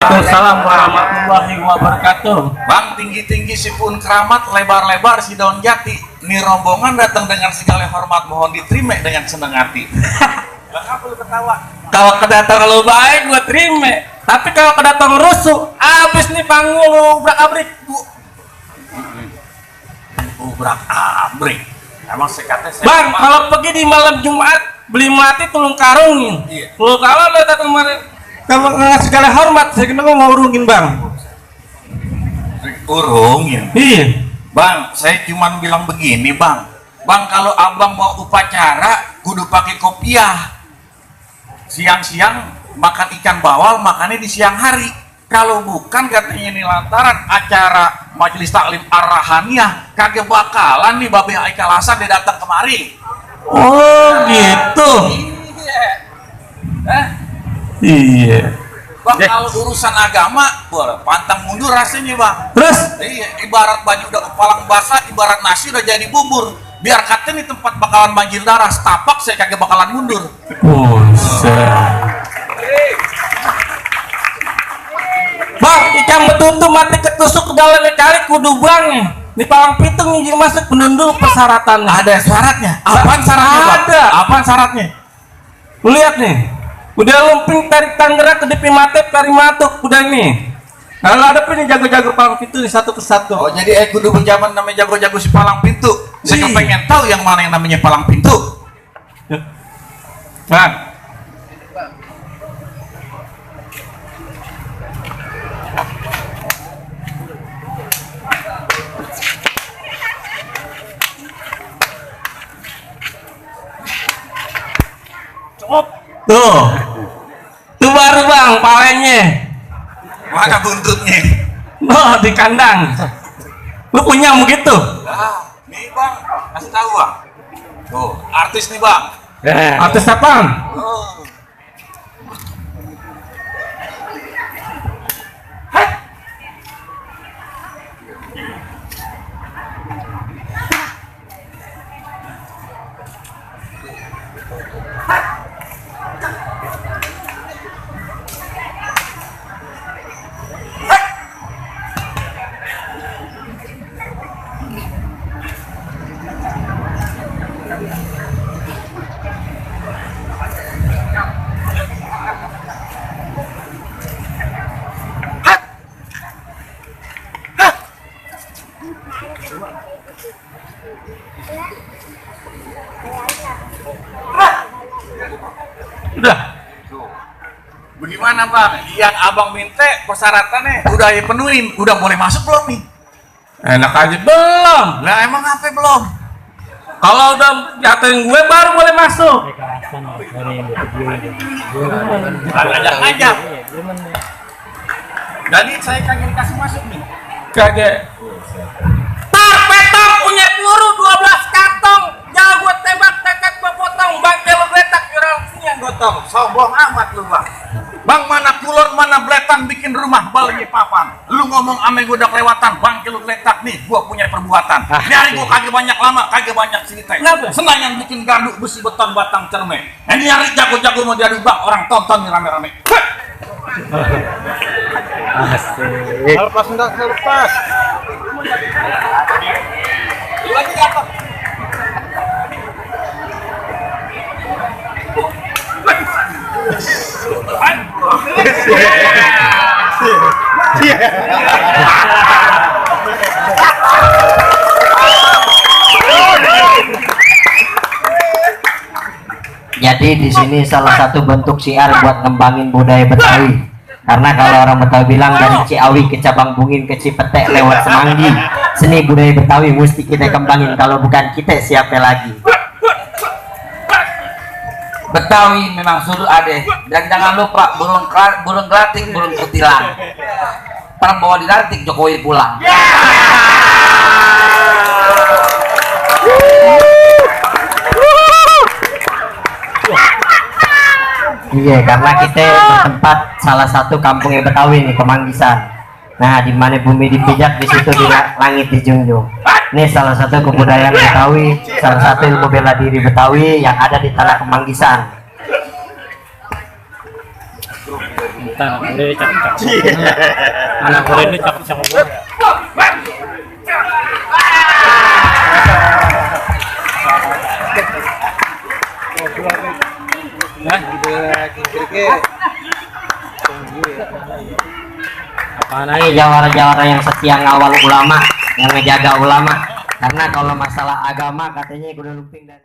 Waalaikumsalam warahmatullahi wabarakatuh. Bang, tinggi-tinggi si pun keramat, lebar-lebar si daun jati. Ini rombongan datang dengan segala hormat, mohon diterima dengan senang hati. Bang, apa lu ketawa? Kalau kedatangan lo baik gue terima, tapi kalau kedatangan rusuh habis nih panggung lu ubrak-abrik. Ubrak-abrik. Emang sekatnya saya Bang, kalau pergi di malam Jumat beli mati tulung karungin. Iya. Lu kalau lo datang kemarin kalau nggak segala hormat, saya kena mau urungin bang. urungin. Iya. Bang, saya cuma bilang begini bang. Bang, kalau abang mau upacara kudu pakai kopiah. Siang-siang makan ikan bawal, makannya di siang hari. Kalau bukan katanya ini lantaran acara majelis taklim ar-rahaniyah, kagak bakalan nih Babe Aikal Hasan dia datang kemari. Oh gitu. Iya. Iya. Bang, kalau urusan agama, boleh pantang mundur rasanya bang. Terus? Iya, ibarat baju udah kepalang basah, ibarat nasi udah jadi bubur. Biar katanya nih tempat bakalan banjir darah, setapak saya kagak bakalan mundur. Buset. Bang, ikan betutu mati ketusuk ke dalam kali kudu bang. Di palang pitung izin masuk penundul persyaratannya. Ada syaratnya? Apaan syaratnya bang? Ada. Apaan syaratnya? Lu lihat nih, udah lumping tarik tanggerak ke depi matep kari matuk udah nih. Kalau ada pun jago-jago palang pintu di satu persatu. Oh jadi kudu berjaman namanya jago-jago si palang pintu. Saya pengen tahu yang mana yang namanya palang pintu. Bang. Tuh. Tuh baru bang palenya. Mana buntutnya? Oh di kandang. Lu punya begitu? Ah, nih bang, kasih tahu bang. Tuh, artis nih bang. Artis apaan? Oh. Udah. Bagaimana bang? Yang abang minta persyaratannya udah ya penuhin, udah boleh masuk belum nih? Enak aja belum. Lah emang apa belum? Kalau udah jatuhin gue baru boleh masuk. Ngajak. Jadi saya kagak dikasih masuk nih. Kagak. Tar petong punya peluru 12 kantong. Jangan gue tembak tekad gue potong. Bangke lo letak orang punya gotong. Sombong amat lu bang. Bang mana kulon mana beletan bikin rumah balnya papan. Lu ngomong ame gue udah kelewatan. Bang lu letak nih gua punya perbuatan. Nyari gua kagak banyak lama, kagak banyak cerita. Kenapa? Senayan bikin gardu besi beton batang cerme. Ini nyari jago-jago mau diadu bang, orang tonton nih rame-rame. Asik. Lepas enggak lepas. Lagi apa? Jadi di sini salah satu bentuk syiar buat ngembangin budaya Betawi. Karena kalau orang Betawi bilang dari Ciawi ke Cabang Bungin ke Cipete lewat Semanggi, seni budaya Betawi mesti kita kembangin. Kalau bukan kita siapa lagi? Betawi memang suruh ada, dan jangan lupa burung gelatik, burung kutilang. Prabowo dilantik, Jokowi pulang. Iya, karena kita bertempat salah satu kampungnya Betawi nih, Kemanggisan. Nah, di mana bumi dipijak, di situ di langit dijunjung. Ini salah satu kebudayaan Betawi, salah satu ilmu bela diri Betawi yang ada di tanah Kemanggisan. Bentar, udah cakep-cakep. Anak gue ini cakep-cakep. Apaan aja? Jawara-jawara yang setia ngawal ulama, yang ngejaga ulama. Karena kalau masalah agama katanya kudu lumping dan